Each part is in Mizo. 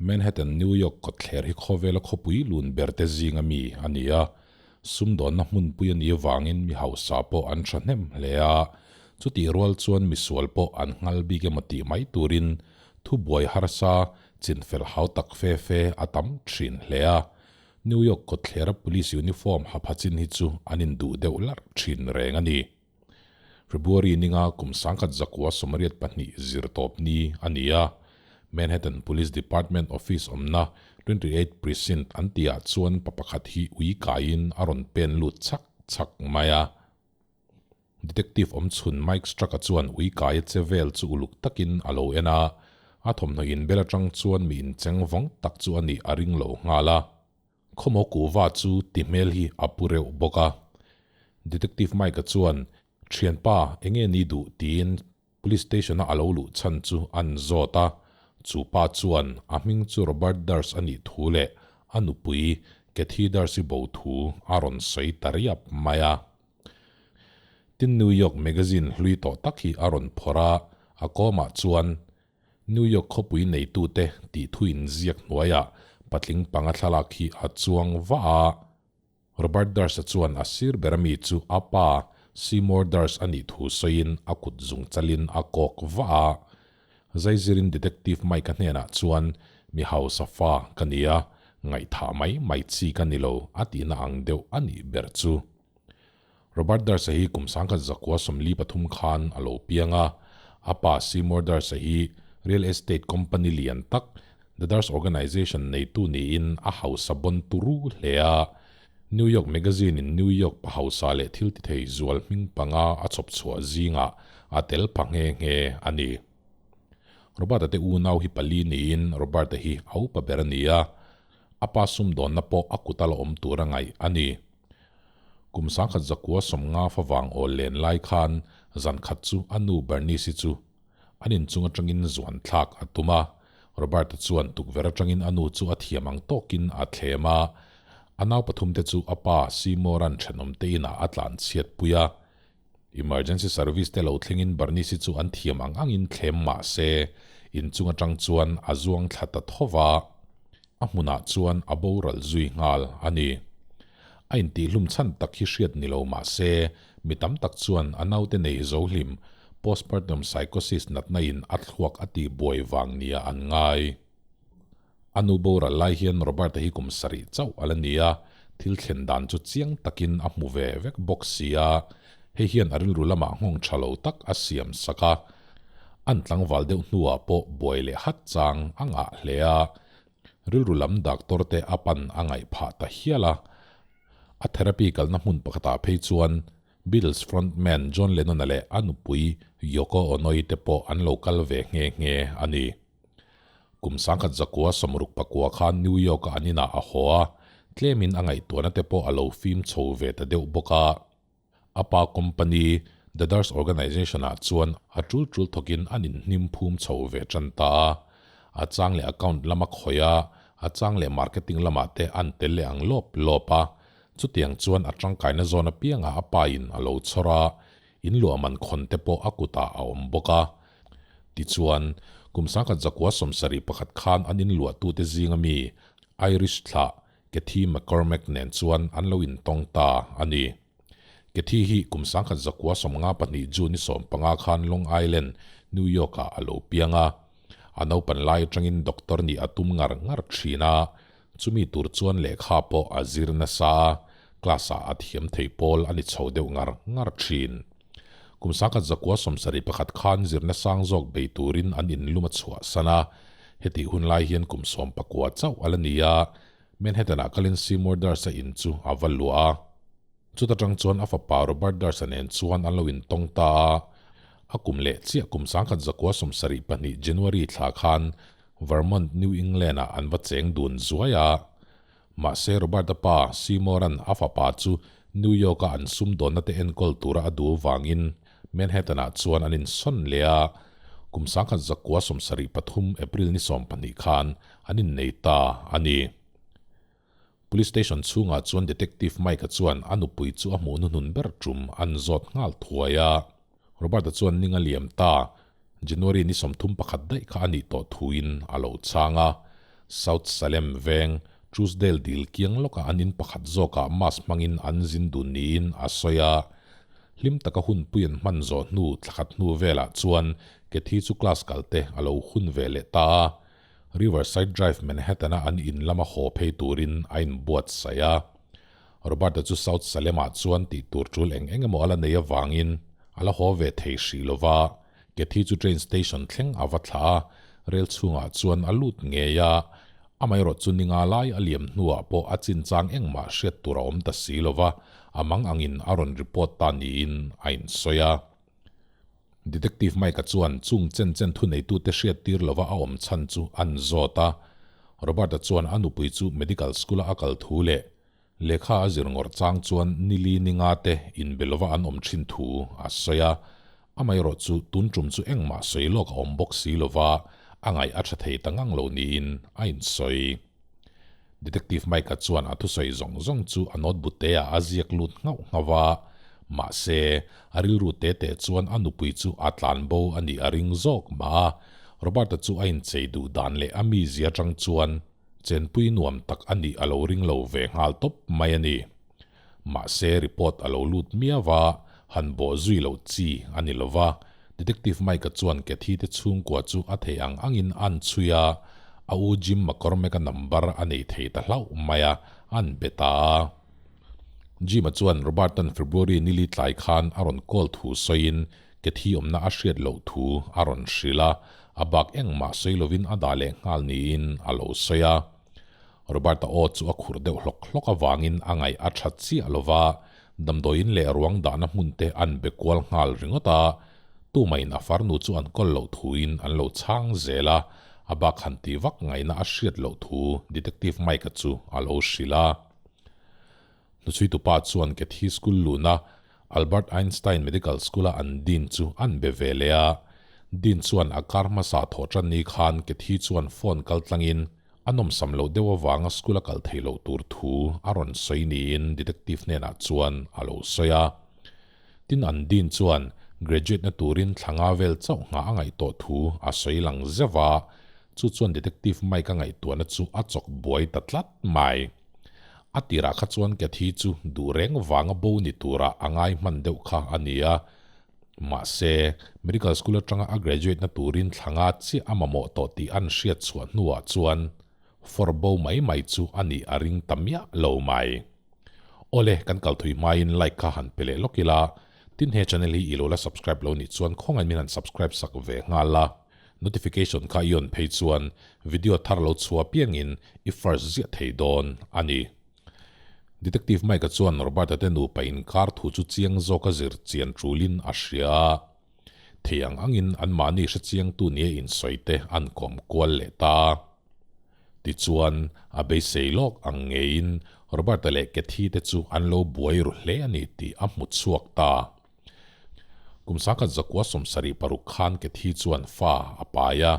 Manhattan, New York kawtthler hi khawvela khawpui lun berte zinga mi a ni a. Sumdawnna hmunpui a nih avangin mi hausa pawh an thahnem hle a, chutih rual chuan misual pawh an nghal bik emaw tih mai turin thubuai harsa chinfel hau tak fe fe a tam thin hle a. New York kawtthlera police uniform ha pha chin hi chu an induh deuh larh thin reng a ni. February ninga kum 1982 zirtawp ni a ni a, Manhattan Police Department office awmna 28 Precinct an tihah chuan pa pakhat hi ui kaiin a rawn pen lut chak chak mai a. Detective awmchhun Mike Struck-a chuan ui kaia che vel chu uluk takin a lo en a, a thawmhnaw inbel atang chuan mi incheng vawng tak chu a nih a ring lo nghal a. Khawmaw kuhva chu ti hmel hi a pu reuh bawk a. Detective Mike-a chuan, Thianpa, enge ni duh? tiin Police Station-a a lo luh chhan chu an zawt a. Chu pa chuan a hming chu Robert Durst a nih thu leh a nupui Kathy Durst-i bo thu a rawn sawi ta riap mai a. Tin New York magazine hlui tawh tak hi a rawn phawrh a, a kawmah chuan New York khawpui neitute tih thu inziak hnuaiah patling panga thlalak hi a chuang vah a. Robert Durst-a chuan a sir ber ami chu a pa Seymour Durst a nih thu sawiin a kut zung chalin a kawk vah a. Zaizirin Detective Mike-a hnenah chuan mi hausa fa ka ni a, ngaihthah mai mai chi ka ni lo a tihna ang deuh a nih ber chu. Robert Durst-a hi kum 1943 khan a lo piang a, a pa Seymour Durst-a hi real estate company lian tak The Durst Organization neitu niin a hausa bawn turu hle a. New York Magazine-in New York pa hausa leh thil tithei zual hming panga a chhawp chhuah zingah a tel pha nghe nghe a ni. Robert-a te unau hi pali niin Robert-a hi a upa ber a ni a, a pa sumdawnna pawh a kut a la awm tur a ngaih a ni. Kum 1950 favang awl len lai khan zan khat chu a nu Bernice-i chu an inchung atangin zuan thlak a tum a. Robert-a chuan tukverh atangin a nu chu a thiam ang tawkin a thlem a. A nau pathumte chu a pa Seymour-a'n thenawmte inah a tlan chhiat pui a. Emergency service te lo thlengin Bernice-i chu an thiam ang angin thlem mah se, inchung atang chuan a zuang thla ta tho va. A hmunah chuan a boral zui nghal a ni. A intihhlum chhan tak hi hriat ni lo mah se, mi tam tak chuan a naute nei zo hlim postpartum psychosis natna in a thluak a tihbuai vang nia an ngai. A nu boral lai hian Robert-a hi kum sarih chauh a la ni a, thil thlen dan chu chiang takin a hmu ve vek bawk si a, hei hian a rilru lamah nghawng tha lo tak a siam sak a. An tlangval deuh hnuah pawh buai leh hat chang a ngah hle a, rilru lam doctor te a pan a ngaih phah ta hial a. A therapy kalna hmun pakhatah phei chuan Beatles frontman John Lennon-a leh a nupui Yoko Ono-i te pawh an lo kal ve nghe nghe a ni. Kum 1969 khan New York-a an inah a haw a, tlemin a ngaihtuahna te pawh a lo fim chho ve ta deuh bawk a. A pa company, The Durst Organization-ah chuan a tul tul thawkin an inhnim phum chho ve tan ta a. A chang leh account lama khawih a, a chang leh marketing lamah te an tel leh ang lawp lawp a. Chutiang chuan a tangkaina zawn apiangah a pain a lo chhawr a, inluah man khawn te pawh a kutah a awm bawk a. Tichuan, kum 1971 khan an inluahtute zinga mi Irish thlah Cathy McCormack nen chuan an lo intawng ta a ni. Cathy hi kum 1952 June ni 15 khan Long Island, New York-ah a lo piang a. A naupan lai atangin doctor nih a tum ngar ngar thin a, chumi tur chuan lehkha pawh a zir nasa a, class-ah a thiam thei pawl a ni chho deuh ngar ngar thin. Kum 1971 khan zirna sang zawk bei turin an inlum a chhuahsan a, hetih hun lai hian kum 19 chauh a la ni a, Manhattan-ah kalin Seymour Durst-a in chu a va luah a. Chuta tang chuan a fapa Robert Durst-a nen chuan an lo intawng ta a, a kum leh chiah kum 1972 January thla khan Vermont, New England-ah an va cheng dun zuai a. Mahse Robert-a pa Seymour-a'n a fapa chu New York-a an sumdawnna te enkawl tura a duh vangin Manhattan-ah chuan an insawn leh a, kum 1973 April ni 12 khan an innei ta a ni. Police station chhungah chuan Detective Mike-a chuan a nupui chu a hmuh hnuhnun ber tum an zawt nghal thuai a. Robert-a chuan ning a liam ta, January ni 31 daih kha a nih tawh thuin a lo chhang a. South Salem veng, Truesdale dil kiang lawka an in pakhat zawkah mass hmangin an zin dun niin a sawi a. Hlim taka hunpui an hman zawh hnu thlakhat hnu velah chuan Kathy chu class kalte a lo hun ve leh ta a. Riverside Drive, Manhattan-a an in lama haw phei turin a inbuatsaih a. Robert-a chu South Salem-ah chuan tih tur tul eng eng emaw a la nei avangin a la haw ve thei hrih lo va. Kathy chu train station thleng a va thlah a, rel chhungah chuan a lut ngei a. Amaherawh chu ni nga lai a liam hnuah pawh a chinchang engmah hriat tur a awm ta si lo va, a mang angin a rawn report ta niin a insawi a. Detective Mike-a chuan chung chen chen thuneitute hriattir lova a awm chhan chu an zawt a. Robert-a chuan a nupui chu medical school-a a kal thu leh lehkha a zir ngawrh chang chuan nili ninga te inbe lova an awm thin thu a sawi a. Amaherawh chu tun tum chu engmah sawi lawk a awm bawk si lova a ngaih a tha thei ta ngang lo niin a insawi. Detective Mike-a chuan a thusawi zawng zawng chu a notebook te-ah a ziak lut nghauh nghauh a, mahse, a rilru te te chuan a nupui chu a tlan bo a nih a ring zawk mah a. Robert-a chu a inchei duh dan leh a mizia atang chuan chenpui nuam tak a nih a lo ring lo ve nghal tawp mai a ni. Mahse, report a lo lut miau a, han bawh zui loh chi a ni lo va. Detective Mike-a chuan Kathy te chhungkua chu a thei ang angin an chhui a, a u Jim McCormack-a number a nei thei ta hlauh mai a, an be ta a. Jim-a chuan Robert-a'n February nili tlai khan a rawn call thu sawiin Kathy awmna a hriat loh thu a rawn hrilh a, a bak engmah sawi lovin a dah leh nghal niin a lo sawi a. Robert-a aw chu a khurh deuh hlawk hlawk avangin a ngaih a tha chiah lo va, damdawiin leh ruang dahna hmun te an be kual nghal ringawt a, tumahin a farnu chu an kawl loh thuin an lo chhang zel a, a bak han ti vak ngaihna a hriat loh thu Detective Mike-a chu a lo hrilh a. Hnuchhuitupa chuan Kathy School luhna Albert Einstein Medical School-a an Dean chu an be ve leh a, Dean chuan a kar hmasa thawh tan ni khan Kathy chuan phone kaltlangin A nawmsam loh deuh avanga school a kal theih loh tur thu a rawn sawi niin detective hnenah chuan a lo sawi a. Tin an Dean chuan graduate na turin thla nga vel chauh nghah a ngaih tawh thu a sawi lang zeuh a, chu chuan detective Mike a ngaihtuahna chu a chawk buai ta tlat mai. A tirah kha chuan Kathy chu duh reng vanga bo ni turah a ngai hman deuh kha a ni a, Mahse, medical school atanga a graduate na turin thla nga chiah a mamawh tawh tih an hriat chhuah hnuah chuan for bo mai mai chu a nih a ring ta miah lo mai. Awle, kan kal thui hmain like kha han pe leh lawk ila, tin he channel hi i lo la subscribe lo nih chuan khawngaih min han subscribe sak ve nghal a, notification kha i on phei chuan video thar lo chhuah piangin i first ziah thei dawn a ni. Detective Mike-a chuan Robert-a te nupa inkar thu chu chiang zawka zir chian tulin a hria a. Thei ang angin anmahni hre chiangtu nia insawi te an kawm kual leh ta a. Tichuan, a beisei lawk ang ngeiin Robert-a leh Kathy te chu an lo buai ru hle a ni tih a hmu chhuak ta. Kum sangkhat zakua 76 khan Kathy chuan fa a pai a,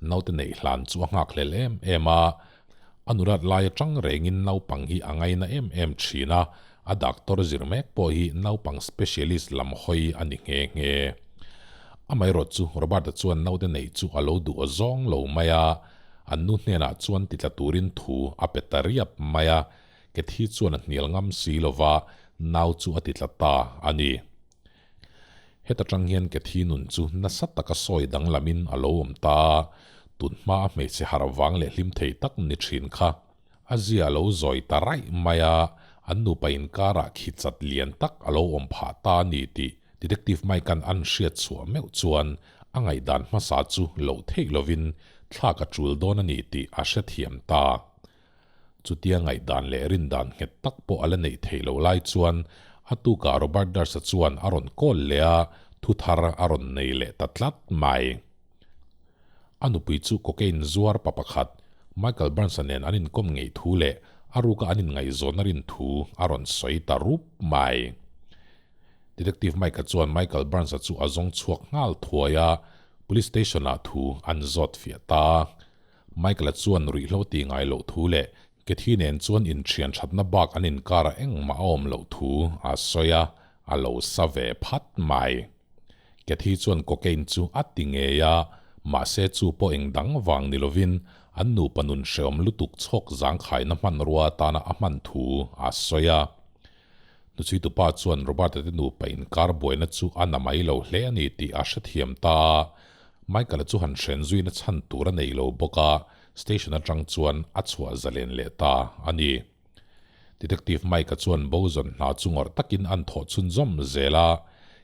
naute neih hlan chu a nghakhlel em em a. A nulat lai atang rengin naupang hi a ngaina em em thin a, a doctor zir mek pawh hi naupang specialist lam hawi a ni nghe nghe. Amaherawh chu Robert-a chuan naute neih chu a lo duh zawng lo mai a, an nu hnenah chuan titla turin thu a pe ta riap mai a, Kathy chuan a hnial ngam si lova, nau chu a ti tla ta a ni. Heta tang hian Kathy nun chu nasa taka sawi danglamin a lo awm ta a, tun hma a hmeichhe harh vang leh hlim thei tak ni thin kha. A zia a lo zawi ta raih mai a, an nupa inkarah khi chat lian tak a lo awm phah ta a ni tih Detective Mike-a'n an hriat chhuah meuh chuan a ngaihdan hmasa chu loh theih lovin thlak a tul dawn a ni tih a hrethiam ta. Chutia ngaihdan leh rindan nghet tak pawh a la neih theih loh lai chuan a tukah Robert Durst-a chuan a rawn call leh a, thu thar a rawn nei leh ta tlat mai. A nupui chu cocaine zuar pa pakhat Michael Burns-a nen an inkawm ngei thu leh a ruka an inngaihzawn a rin thu a rawn sawi ta rup mai. Detective Mike-a chuan Michael Burns-a chu a zawng chhuak nghal thuai a, police station-ah thu an zawt fiah ta. Michael-a chuan ruihhlo ti ngai loh thu leh Kathy nen chuan inthian thatna bak an inkarah engmah a awm loh thu a sawi a, a lo sa ve phat mai. Kathy chuan cocaine chu a ti ngei a, mahse chu pawh eng dang vang ni lovin An nupa nun hreawm lutuk chhawk zangkhaina hmanrua atana a hman thu a sawi a. Hnuchhuitupa chuan Robert-a te nupa inkar buaina chu a na mai lo hle a ni tih a hrethiam ta a. Michael-a chu han hren zuina chhan tur a nei lo bawk a, station atang chuan a chhuah zalen leh ta a ni. Detective Mike-a chuan bo zawn hna chu ngawrh takin an thawh chhunzawm zel a,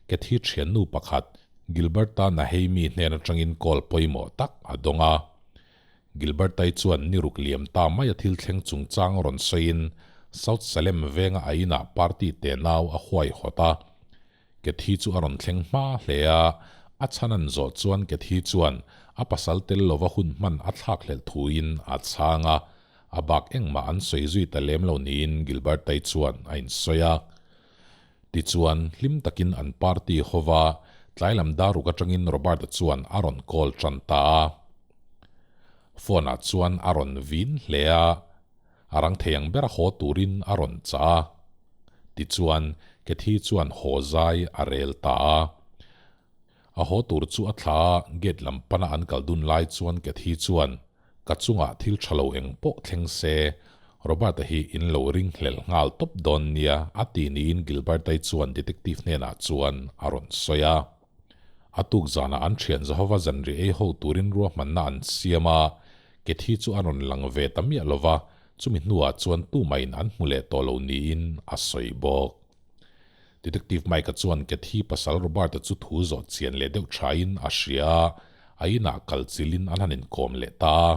Kathy thiannu pakhat, Gilberta Naheimi hnen atangin call pawimawh tak a dawng a. Gilbertai chuan ni ruk liam ta mai a thil thleng chungchang rawn sawiin South Salem venga a inah party tenau a huaihawt a. Kathy chu a rawn thleng hma hle a, a chhan an zawh chuan Kathy chuan a pasal tel lova hun hman a thlak hlelh thuin a chhang a, a bak engmah an sawi zui ta lem lo niin Gilbertai chuan a insawi a. Tichuan, hlim takin an party hova tlailam daruk atangin Robert-a chuan a rawn call tan ta a. Phone-ah chuan a rawn vin hle a, a rang thei ang bera haw turin a rawn chah a. Tichuan, Kathy chuan haw zai a rel ta a. A haw tur chu a thla a, gate lam pana an kal dun lai chuan Kathy chuan, Ka chungah thil tha lo eng pawh thleng se, Robert-a hi in lo ring hlel nghal tawp dawn nia, a ti niin Gilbert-i chuan detective hnenah chuan a rawn sawi a. A tuk zanah an thian Jehovah zanri ei ho turin ruahmanna an siam a, Kathy chu a rawn lang ve ta miah lo va, chumi hnuah chuan tumahin an hmu leh tawh lo niin a sawi bawk. Detective Mike-a chuan Kathy pasal Robert-a chu thu zawh chian leh deuh thain a hria a, a inah kal chilin an han inkawm leh ta a.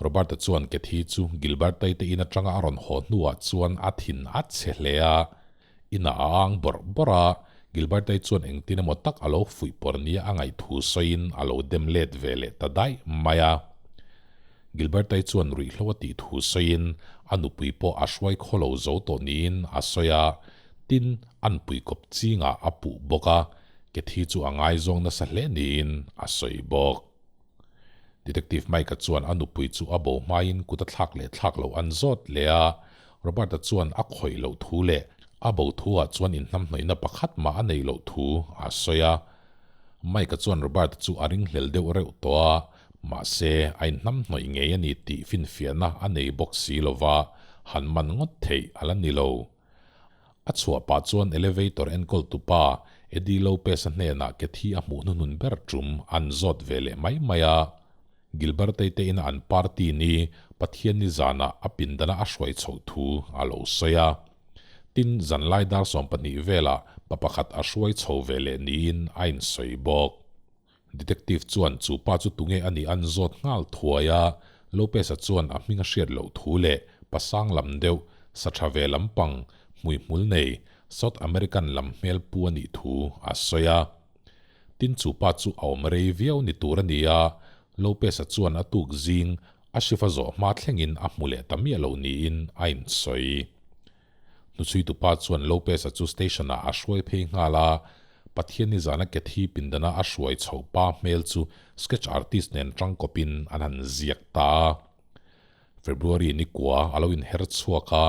Robert-a chuan Kathy chu Gilbert-i te in atanga a rawn haw hnuah chuan a thin a chhe hle a. Inah a ang bawrh bawrh a, Gilbert-i chuan engtin emaw tak a lo fuih pawr nia a ngaih thu sawiin a lo dem let ve leh ta daih mai a. Gilbert-i chuan ruihhlo a tih thu sawiin a nupui pawh a hruai khaw lo zo tawh niin a sawi a, tin, an puikawp chingah a puh bawk a, Kathy chu a ngaizawng nasa hle niin a sawi bawk. Detective Mike-a chuan a nupui chu a bo hmain kut a thlak leh thlak loh an zawt leh a, Robert-a chuan a khawih loh thu leh a bo thu-ah chuan inhnamhnawihna pakhat mah a neih loh thu a sawi a. Mike-a chuan Robert-a chu a ringhlel deuh reuh tawh a, mahse a inhnamhnawih ngei a ni tih finfiahna a nei bawk si lova, han man ngawt theih a la ni lo. A chhuah pah chuan elevator enkawl tupa Eddie Lopez-a hnenah Kathy a hmuh hnuhnun ber tum an zawt ve leh mai mai a. Gilbert-i te ina an party ni Pathianni zanah a pindana a hruai chhoh thu a lo sawi a. Tin, zanlai dar 12 velah pa pakhat a hruai chho ve leh niin a insawi bawk. Detective chuan chu pa chu tunge a nih an zawt nghal thuai a, Lopez-a chuan a hming a hriat loh thu leh pasang lam deuh, sa tha ve lampang, hmuihmul nei, South American lam hmel pu a nih thu a sawi a. Tin chu pa chu a awm rei viau ni tur a ni a, Lopez-a chuan a tuk zing a shift a zawh hma thlengin a hmu leh ta miah lo niin a insawi. Hnuchhuitupa chuan Lopez-a chu station-ah a hruai phei nghal a, Pathianni zana Kathy pindana a hruai chhoh pa hmel chu sketch artist nen tangkawpin an han ziak ta a. February ni kua a lo inher chhuak a,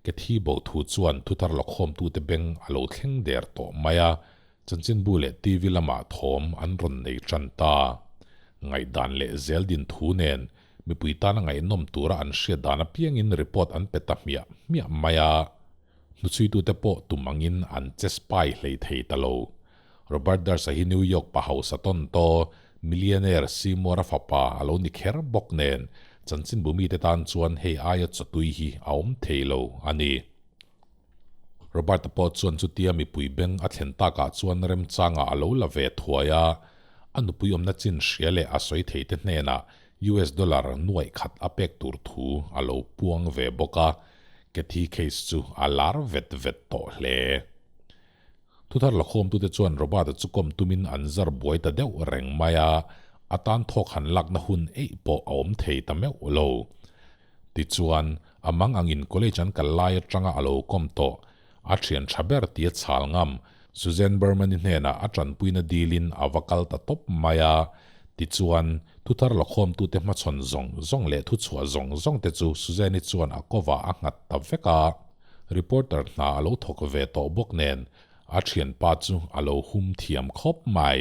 Kathy bo thu chuan thuthar lawkhawmtute beng a lo thleng der tawh mai a, chanchinbu leh TV lamah thawm an rawn nei tan ta. Ngaihdan leh zeldin thu nen Mipui tana ngaihnawm tura an hriat dan apiangin report an pe ta hmiah hmiah mai a, hnuchhuitute pawh tum angin an che spy hlei thei ta lo. Robert Durst-a hi New York pa hausa tawn taw, millionaire Seymour-a fapa a lo ni kher bawk nen, chanchinbu mite tan chuan hei aia chawtui hi a awm thei lo a ni. Robert-a pawh chuan chutia mipui beng a thlen takah chuan remchangah a lo la ve thuai a, a nupui awmna chin hria leh a sawi theite hnenah US dollar nuaih khat a pek tur thu a lo puang ve bawk a, Kathy case chu a lar vet vet tawh hle. Thuthar lakhawmtute chuan Robert-a chu kawm tumin an zar buai ta deuh reng mai a, a tan thawk han lakna hun eih pawh a awm thei ta meuh lo. Tichuan, a mang angin college an kal lai atanga a lo kawm tawh, a thian tha ber tia chhal ngam, Suzanne Berman-i hnenah a tanpuina dilin a va kal ta tawp mai a. Tichuan, thuthar lakhawmtute hmachhawn zawng zawng leh thuchhuah zawng zawng te chu Suzanne-i chuan a kovah a nghat ta vek a. Reporter hna a lo thawk ve tawh bawk nen, a thianpa chu a lo hum thiam khawp mai.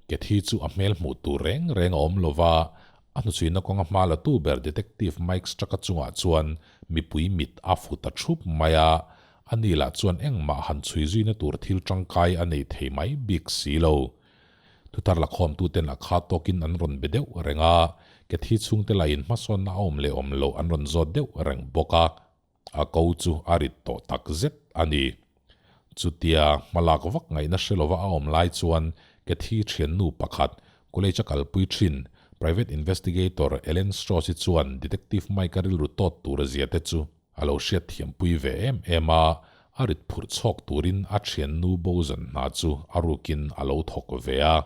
Kathy chu a hmel hmuh tur reng reng a awm lo va. A hnuchhuina kawnga hma la tu ber Detective Mike Struck-a chungah chuan mipui mit a fu ta thup mai a, ani lah chuan engmah han chhui zuina tur thil tangkai a nei thei mai bik si lo. Thuthar lakhawmtuten a kha tawkin an rawn be deuh reng a, Cathy chhungte lahin hmasawnna a awm leh awm loh an rawn zawt deuh reng bawk a. A ko chu a rit tawh tak zet a ni. Chutia hmalak vak ngaihna hre lova a awm lai chuan Cathy thiannu pakhat, college a kalpui thin, private investigator Ellen Strauss-i chuan Detective Mike-a rilru tawt tur zia te chu a lo hriat thiampui ve em em a, a rit phurh chhawk turin a thiannu Bojan hna chu a rukin a lo thawk ve a.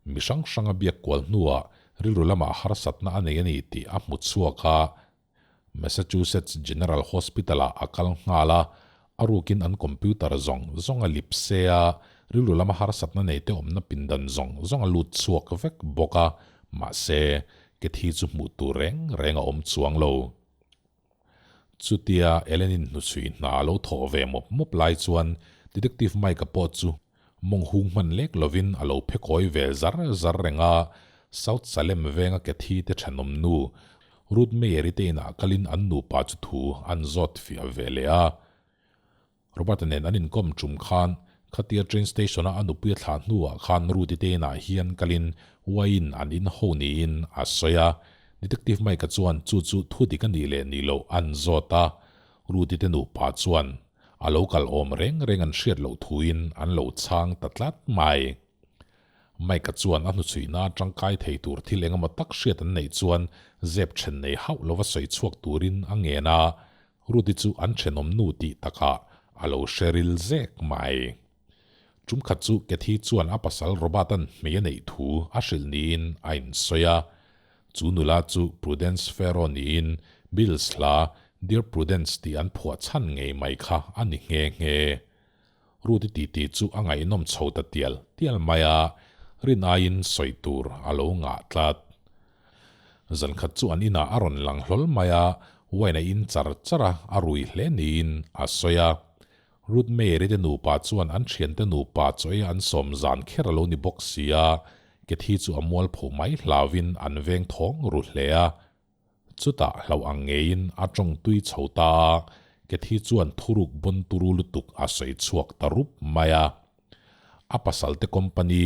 Mi hrang hrang a biak kual hnuah rilru lamah harsatna a nei a ni tih a hmu chhuak a, Massachusetts General Hospital-ah a kal nghal a, a rukin an computer zawng zawng a lip se a, rilru lama harsatna nei te awmna pindan zawng zawng a lut chhuak vek bawk a, mahse, Cathy chu hmuh tur reng reng a awm chuang lo. Chutia Ellen-in hnuchhui hna a lo thawh ve mawp mawp lai chuan Detective Mike-a pawh chu mawng hung hman lek lovin a lo phekawi ve zar zar reng a, South Salem venga Cathy te thenawm nu Ruth Meyer-i te inah kalin an nupa chu thu an zawt fiah ve leh a. Robert-a nen an inkawm tum khan khatia train station-a a nupui a thlah hnuah khan Ruth-i te inah hian kalin wine an in ho niin a sawi a. Detective Mike-a chuan chu chu thu dik a nih leh nih loh an zawt a. Ruth-i te nupa chuan a lo kal awm reng reng an hriat loh thuin an lo chhang ta tlat mai. Mike-a chuan a hnuchhuihna tangkai thei tur thil engemaw tak hriat an neih chuan zep then nei hauh lova sawi chhuak turin a ngen a. Ruth-i chu an thenawm nu tih takah a lo hre ril zek mai. Tum khat chu Cathy chuan a pasal Robert-a'n hmei a neih thu a hrilh niin a insawi a. Chu nula chu Prudence Farrow niin Beatles hla Dear Prudence tih an phuah chhan ngei mai kha a ni nghe nghe. Ruth-i titi chu a ngaihnawm chho ta tial tial mai a, rin aiin sawi tur a lo ngah tlat. Zan khat chu an inah a rawn lang hlawl mai a, wine a in char char a, a rui hle niin a sawi a. Ruth Mary te nupa chuan an thiante nupa chaw ei an sawm zan kher a lo ni bawk si a, Cathy chu a mualpho mai hlauin an veng thawng ru hle a. Chutah hlauh ang ngeiin a tawng tui chho ta a, Cathy chuan thuruk bawn turu lutuk a sawi chhuak ta rup mai a. A pasalte company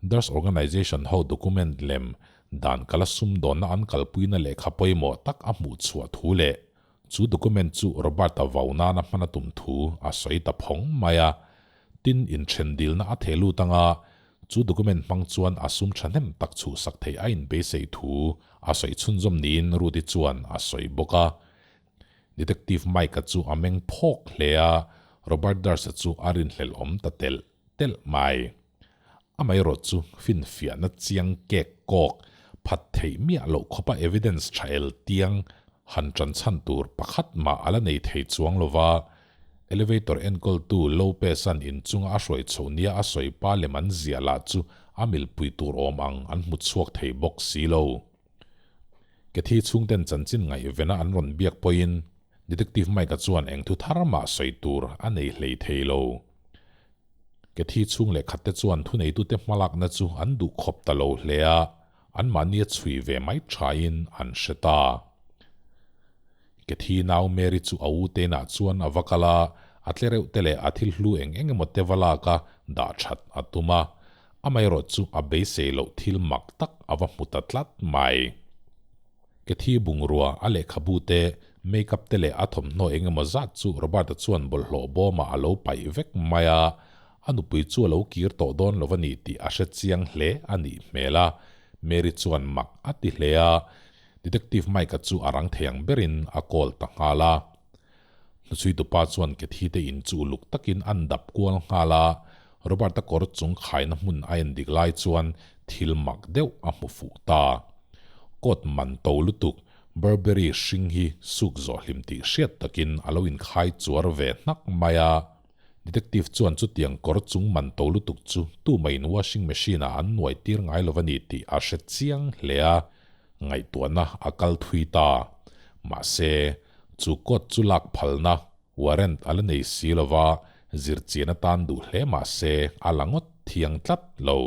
Nurse Organization ho document lem dan kala sumdawnna an kalpuina lehkha pawimawh tak a hmuh chhuah thu leh chu document chu Robert-a vau nana hman a tum thu a sawi ta phawng mai a. Tin, inthen dilna a theh lut anga chu document hmang chuan a sum thahnem tak chhuhsak theih a inbeisei thu a sawi chhunzawm niin Ruth-i chuan a sawi bawk a. Detective Mike-a chu a meng phawk hle a, Robert Durst-a chu a rinhlelh awm ta telh telh mai. Amaherawh chu finfiahna chiang kek kawk phat theih miah loh khawpa evidence tha el tiang han tan chhan tur pakhat mah a la nei thei chuang lova, elevator enkawltu Lopez-a'n inchunga a hruai chhoh nia a sawi pa lem an ziah lah chu a milpui tur awm ang an hmu chhuak thei bawk si lo. Cathy chhungten chanchin ngaihvena an rawn biak pawhin Detective Mike-a chuan eng thu thar mah sawi tur a nei hlei thei lo. Cathy chhung leh khatte chuan thuneitute hmalakna chu an duh khawp ta lo hle a, anmahni a chhui ve mai thain an hre ta. Cathy nau Mary chu a u tenah chuan a va kal a, a tlereuh te leh a thil hlu eng eng emaw te va lak a, dah that a tum a. Amaherawh chu a beisei loh thil mak tak a va hmu ta tlat mai. Cathy bungrua, a lehkhabu te, make-up te leh a thawmhnaw eng emaw zat chu Robert-a chuan bawlhhlawh bawmah a lo paih vek mai a, a nupui chu a lo kir tawh dawn lo a ni tih a hre chiang hle a nih hmel a. Mary chuan mak a ti hle a, Detective Mike-a chu a rang thei ang berin a call ta nghal a. Hnuchhuitupa chuan Cathy te in chu uluk takin an dap kual nghal a, Robert-a kawr chung khaina hmun a en dik lai chuan thil mak deuh a hmu fuh ta. Coat man to lutuk Burberry hring hi suk zawh hlim tih hriat takin a lo inkhai chuar ve hnak mai a. Detective chuan chutiang kawr chung man to lutuk chu tumah-in washing machine-ah an nuai tir ngai lo a ni tih a hre chiang hle a, ngaihtuahna a kal thui ta. Mahse, chu coat chu lak phalna, warrant, a la nei si lo va, zirchian atan duh hle mah se a la ngawt thiang tlat lo.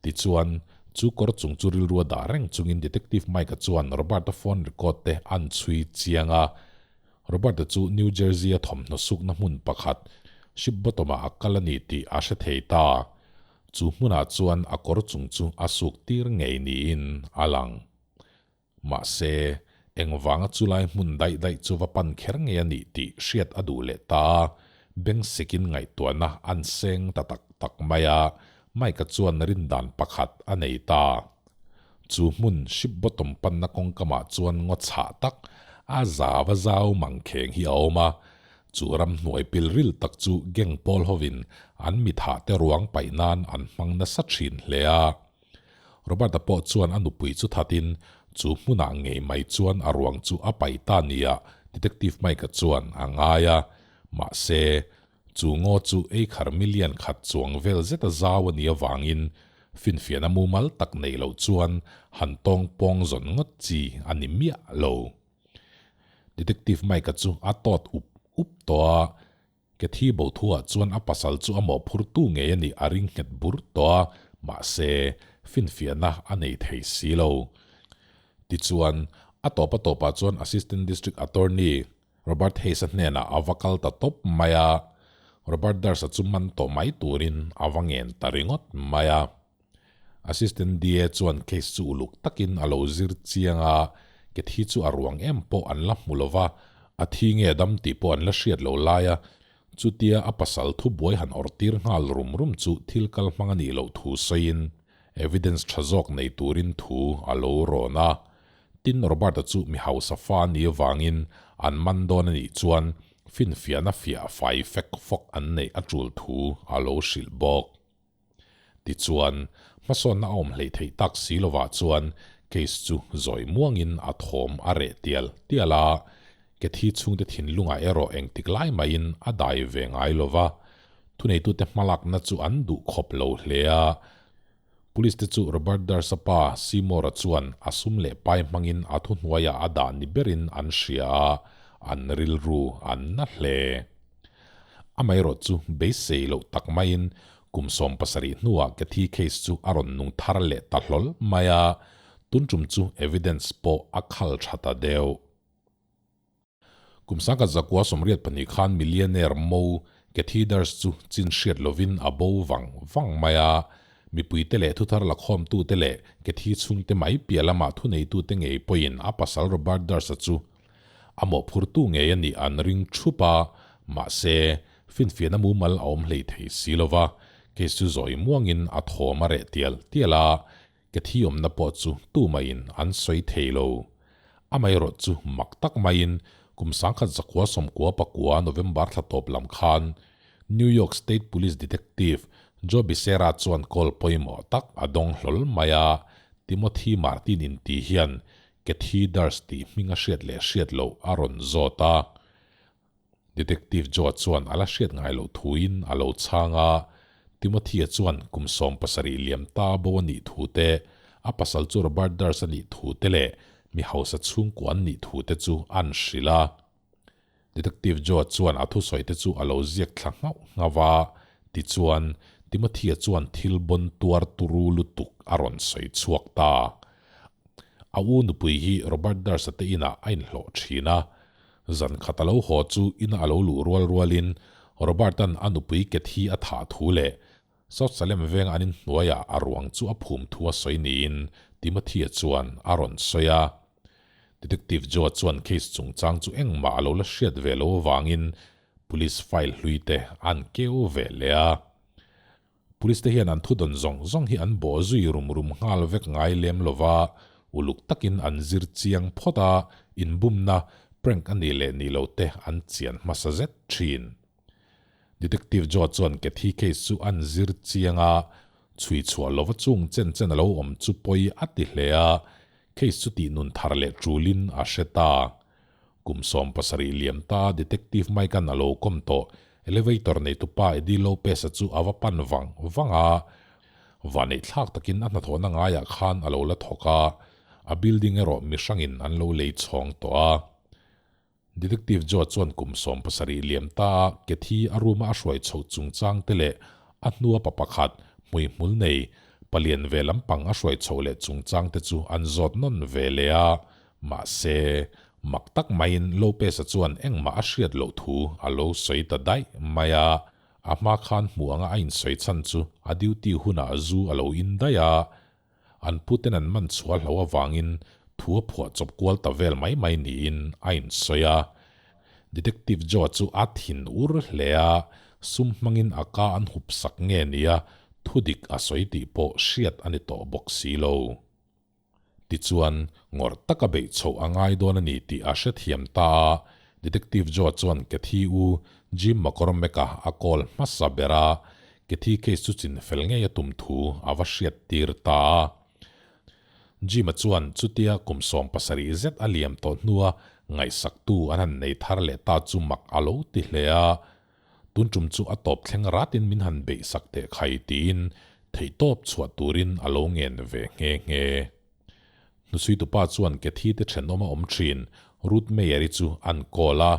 Tichuan, Chu kawr chung chu rilru a dah reng chungin Detective Mike-a chuan Robert-a phone record te a'n chhui chiang a. Robert-a chu New Jersey-a thawmhnaw sukna hmun pakhat, Ship Bottom-ah a kal a ni tih a hre thei ta. Chu hmunah chuan a kawr chung chu a suk tir ngei niin a lang. Mahse, engvanga chulai hmun daih daih chu va pan kher ngei a nih tih hriat a duh leh ta a, beng sikin ngaihtuahna an seng ta tak tak mai a, Mike-a chuan rindan pakhat a nei ta. Chu hmun ship bottom panna kawngkamah chuan ngaw chhah tak, a zau a zau mangkheng hi a awm a, chu ramhnuai pilril tak chu gang pawl hovin an mithah te ruang paih nan an hmang nasa thin hle a. Robert-a pawh chuan a nupui chu thatin chu hmunah ngei mai chuan a ruang chu a paih ta nia Detective Mike-a chuan a ngai a. Mahse, chu ngaw chu eikhar million khat chuang vel zeta zau a nih avangin finfiahna mumal tak neih loh chuan han tawng pawng zawn ngawt chi a ni miah lo. Detective Mike-a chu a tawt up up tawh a. Ke thi bo thuah chuan a pasal chu a mawhphurtu ngei a nih a ring nghet bur tawh a, mahse, finfiahna a nei thei si lo. Tichuan, a tawp a tawpah chuan Assistant District Attorney Robert Hayes-a hnenah a va kal ta tawp mai a, Robert Durst-a chu man tawh mai turin a va ngen ta ringawt mai a. Assistant DA chuan case chu uluk takin a lo zir chiang a, ke thi chu a ruang em pawh an la hmu lo va, a thi nge dam tih pawh an la hriat lo lai a, chutia a pasal thubuai han awrh tir nghal rum rum chu thil kal hmang a nih loh thu sawiin evidence tha zawk nei turin thu a lo rawn a. Tin, Robert-a chu mi hausa fa a nih avangin an man dawn a nih chuan finfiahna fiah fai fek fawk an neih a tul thu a lo hrilh bawk. Tichuan, hmasawnna a awm hleih theih tak si lovah chuan case chu zawi muangin a thawm a reh tial tial a, Kethi chhungte thinlungah erawh engtik lai maiin a dai ve ngai lova, thuneitute hmalakna chu an duh khawp lo hle a. Police te chu Robert Durst-a pa Seymour-a chuan a sum leh pai hmangin a thuhnuaiah a dah ni berin an hria a, an rilru an na hle. Amaherawh chu beisei loh tak maiin kum 70 hnuah Kathy case chu a rawn nung thar leh ta hlawl mai a, tun tum chu evidence pawh a khal tha ta deuh. Kum 1982 khan millionaire Mo Kathy Durst chu chin hriat lovin a bo vang vang mai a, mipuite leh thuthar lakhawmtute leh Kathy chhungte mai piah lamah thuneitute ngei pawhin a pasal Robert Durst-a chu A mawhphurtu ngei a nih an ring thup a, mahse, finfiahna mumal a awm hlei thei si lo va, case chu zawi muangin a thawm a reh tial tial a, ke thi awmna pawh chu tumaiin an sawi thei lo. Amaherawh chu mak tak maiin kum 1999 November thla tawp lam khan New York State Police Detective Joe Becerra chuan call pawimawh tak a dawng hlawl mai a, Timothy Martin inti hian Kathy Durst tih hming a hriat leh hriat loh a rawn zawt a. Detective Joe chuan a la hriat ngai loh thuin a lo chhang a, Timothy-a chuan kum 70 liam ta bo a nih thu te, a pasal chu Robert Durst a nih thu te leh mi hausa chhungkua an nih thu te chu an hrilh a. Detective Joe chuan a thusawi te chu a lo ziak thla nghauh nghauh a, tichuan Timothy-a chuan thil bawn tuar turu lutuk a rawn sawi chhuak ta. A u nupui hi Robert Durst-a te inah a inhlawh thin a, zan khat a lo haw chu ina a lo luh rual rualin Robert-a'n a nupui Kathy a thah thu leh South Salem veng an inhnuaiah a ruang chu a phum thu a sawi niin Timothy-a chuan a rawn sawi a. Detective Joe chuan case chungchang chu engmah a lo la hriat ve lo avangin police file hlui te an keu ve leh a. Police te hian an thudawn zawng zawng hi an bawh zui rum rum nghal vek ngai lem lova, uluk takin an zir chiang phawt a, inbumna, prank a nih leh nih lo te an chian hmasa zet thin. Detective Joe chuan Kathy case chu an zir chiang a, chhui chhuah lova chung chen chen a lo awm chu pawi a ti hle a, Case chu tih nun thar leh tulin a hre ta. Kum 70 liam ta Detective Mike-a'n a lo kawm tawh elevator neitupa Eddie Lopez-a chu a va pan vang vang a. Vanneih thlak takin a hnathawhna ngaiah khan a lo la thawk a, a building erawh mihrangin an lo lei chhawng tawh a. Detective Joe chuan kum 70 liam ta a Kathy a room-a a hruai chhoh chungchang te leh a hnua pa pakhat hmuihmul nei Palian ve lampang a hruai chhoh leh chungchang te chu an zawt nawn ve leh a, mahse, mak tak maiin Lopez-a chuan engmah a hriat loh thu a lo sawi ta daih mai a. A hma khan hmuh anga a insawi chhan chu a duty hunah zu a lo in daih a, an puten an man chhuah hlo avangin thu a phuah chawp kual ta vel mai mai niin a insawi a. Detective Joe chu a thin ur hle a, sum hmangin a ka an hup sak nge nia thudik a sawi tih pawh hriat a ni tawh bawk si lo. Tichuan, ngawrh taka beih chhoh a ngai dawn a ni tih a hrethiam ta a, Detective Joe chuan Kathy u Jim McCormack-a a call hmasa ber a, Kathy case chu chin fel ngei a tum thu a va hriat tir ta a. Jim-a chuan chutia kum 70 zet a liam tawh hnua ngaihsaktu an han nei thar leh ta chu mak a lo ti hle a, Tun tum chu a tawp thleng ratin min han beih sak teh khai tiin theihtawp chhuah turin a lo ngen ve nghe nghe. Hnusuitupa chuan Kathy te thenawm a awm thin Ruth Meyer-i chu an call a.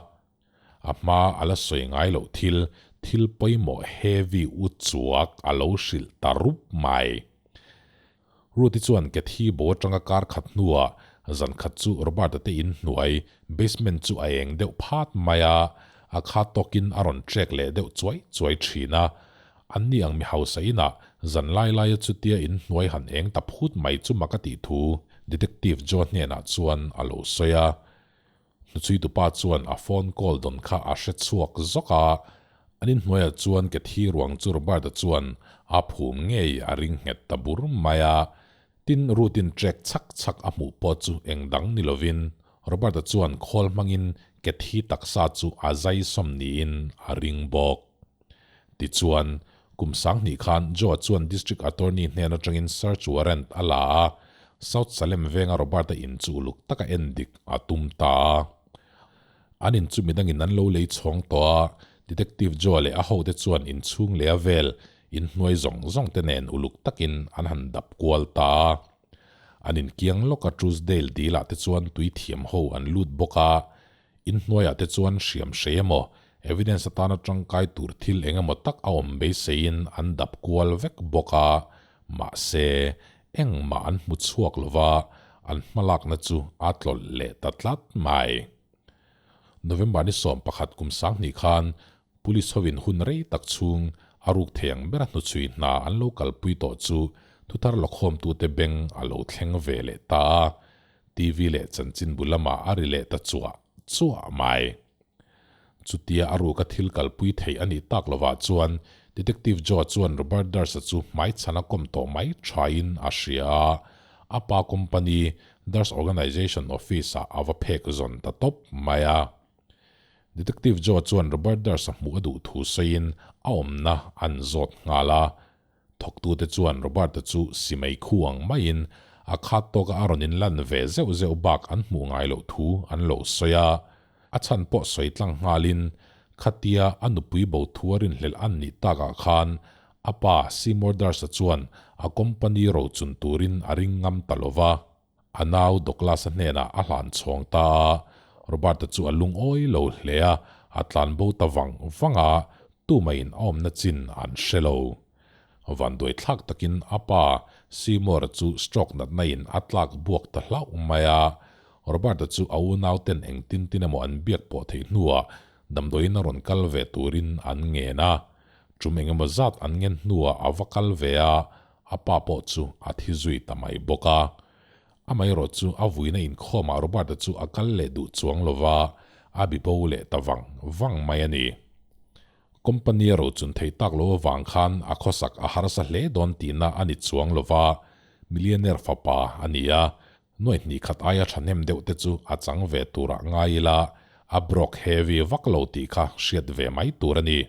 A hma a la sawi ngai loh thil, thil pawimawh heavy u chuak a lo hrilh ta rup mai. Ruth-i chuan Kathy bo atanga kar khat hnuah zan khat chu Robert-a te in hnuai basement chu a eng deuh phat mai a, a kha tawkin a rawn trek leh deuh chuai chuai thin a. Anni ang mi hausa inah zan lai laia chutia in hnuai han eng ta phut mai chu mak a tih thu Detective Joe hnenah chuan a lo sawi a. Hnuchhuitupa chuan a phone call dawn kha a hre chhuak zawk a, an inhnuaiah chuan ke thi ruang chu Robert-a chuan a phum ngei a ring nghet ta bur mai a. Tin, Ruth-in trek chhak chhak a hmuh pawh chu eng dang ni lovin Robert-a chuan khawl hmangin ke thi taksa chu a zai sawm niin a ring bawk. Tichuan, kum 2000 khan Joe-a chuan District Attorney hnen atangin search warrant a la a, South Salem venga Robert-a in chu uluk taka en dik a tum ta a. An in chu midangin an lo lei chhawng tawh a, Detective Joe-a leh a hote chuan inchhung leh a vel inhnuai zawng zawng te nen uluk takin an han dap kual ta a. An inkiang lawka Truesdale dil ah te chuan tui thiam ho an lut bawk a, Inhnuaiah te chuan hriam hrei emaw, evidence atana tangkai tur thil eng emaw tak a awm beiseiin an dap kual vek bawk a, mahse, engmah an hmu chhuak lo va, an hmalakna chu a tlawlh leh ta tlat mai. November ni 11 kum 2000 khan Police hovin hun rei tak chhung a ruk thei ang bera hnuchhui hna an lo kalpui tawh chu thuthar lawkhawmtute beng a lo thleng ve leh ta a, TV leh chanchinbu lamah a ri leh ta chuah chuah mai. Chutia a ruka thil kalpui theih a nih tak lovah chuan Detective Joe chuan Robert Durst-a chu hmaichhan a kawm tawh mai thain a hria a, a pa company Durst Organization office-ah a va phek zawn ta tawp mai a. Detective Joe chuan Robert Durst-a hmuh a duh thu sawiin a awmna an zawt nghal a. Thawktute chuan Robert-a chu simei khu ang maiin a khat tawka a rawn inlan ve zeuh zeuh bak an hmuh ngai loh thu an lo sawi a. A chhan pawh sawi tlang nghalin khatia a nupui bo thu a rinhlelh an nih takah khan a pa Seymour Durst-a chuan a company rochun turin a ring ngam ta lo va. A nau Douglas-a hnenah a hlan chhawng ta a, Robert-a chu a lungawi lo hle a, a tlan bo ta vang vang a, tumaiin a awmna chin an hre lo. Vanduai thlak takin a pa Seymour-a chu stroke natna in a tlak buak ta hlauh mai a, Robert-a chu a unauten engtin tin emaw an biak pawh theih hnuah damdawiin a rawn kal ve turin an ngen a, tum engemaw zat an ngen hnuah a va kal ve a, A pa pawh chu a thi zui ta mai bawk a. Amaherawh chu a vuina inkhawmah Robert-a chu a kal leh duh chuang lo va, a bi bo leh ta vang vang mai a ni. Company a rochun thei tak lo avang khan a khawsak a harsa hle dawn tihna a ni chuang lo va, millionaire fapa a ni a, nuaih hnih khat aia thahnem deuh te chu a chang ve turah ngai ila, a broke heavy vak lo tih kha hriat ve mai tur a ni.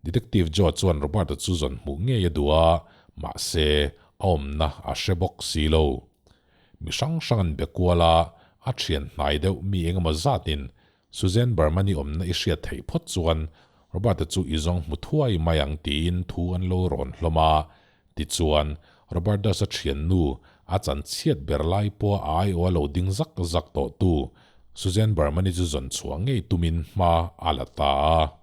Detective Joe chuan Robert-a chu zawn hmuh ngei a duh a, mahse, a awmna a hre bawk si lo. Mi hrang hrang an be kual a, a thian hnai deuh mi engemaw zatin Suzanne Berman-i awmna i hriat theih phawt chuan Robert-a chu i zawng hmu thuai mai ang tiin thu an lo rawn hlawm a. Tichuan, Robert Durst-a thiannu, a chanchhiat ber lai pawha a aiawha lo ding zak zak tawhtu Suzanne Berman-i chu zawn chhuah ngei tumin hma a la ta a.